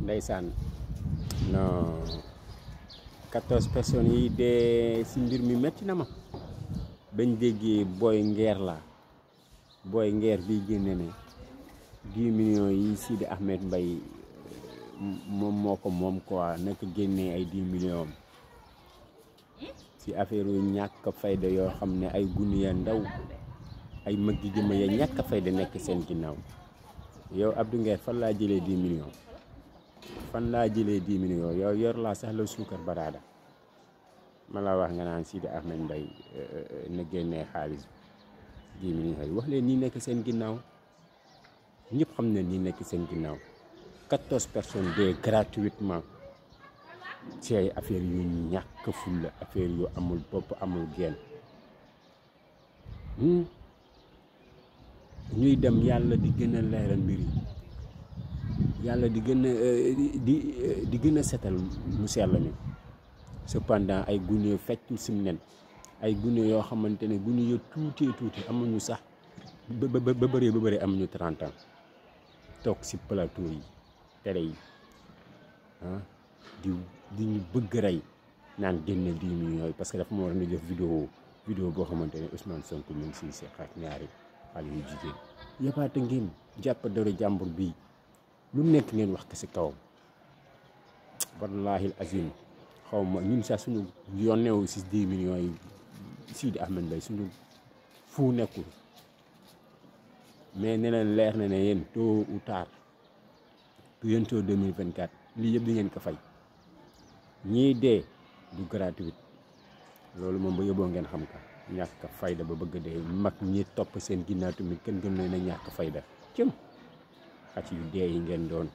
ndeysaan non 14 personnes yi dee si mbir mi metti na ma bañ déggee booy ngeer bi génne ne 10 millions yi Sidi Ahmed Mbaye moom moo ko moom quoi naka génnee ay 10 millions si affaire yu ñàkk fayda yoo xam ne ay gune ya ndaw ay mag gi jëma ya ñàkk fayda nekk seen ginnaaw yow Abdou Nguer fan laa jëlee 10 millions yow yor laa sax la suukar baraada ma la wax nga naan Sidi Ahmed Mbaye na génnee xaalis 10 millions yi wax leen ñi nekk seen ginnaaw ñëpp xam ne ñi nekk seen ginnaaw 14 personnes de gratuitement ci ay affaire yu ñàkk fulla affaire yu amul bopp amul genn ñuy dem yàlla di gën a leeral mbir yi yàlla di gën a di gën a setal mu sell mi cependant ay gune feccu sim nen ay gune yoo xamante ne gune yo tuuti amuñu sax ba bëri amuñu 30 ans toog si plateau yi télé yi di ñu bëgg rey naan génne 10 millions yi parce que dafa ma war a def vidéo boo xamante ne Ousmane Sonko mi ngi siy seq ak ñaari xale yu jigéen yabaate ngeen jàpp dara jàmbur bii lu nekk ngeen wax ko si kawam wallahi azim xaw ma ñun sax suñu yonneewu si 10 millions yi Sidi Ahmed Mbaye suñu fu nekkul mais ne leen leer na ne yéen tôt ou tard bientôt 2024 lii yëpp di ngeen ko fay ñii dee du gratuit loolu moom ba yóbboo ngeen xam ka ñàkk fayda ba bëgg dee mag ñi topp seen ginnaaw tamit kenn gën leen a ñàkk fayda cëm xac yu dee yi ngeen doon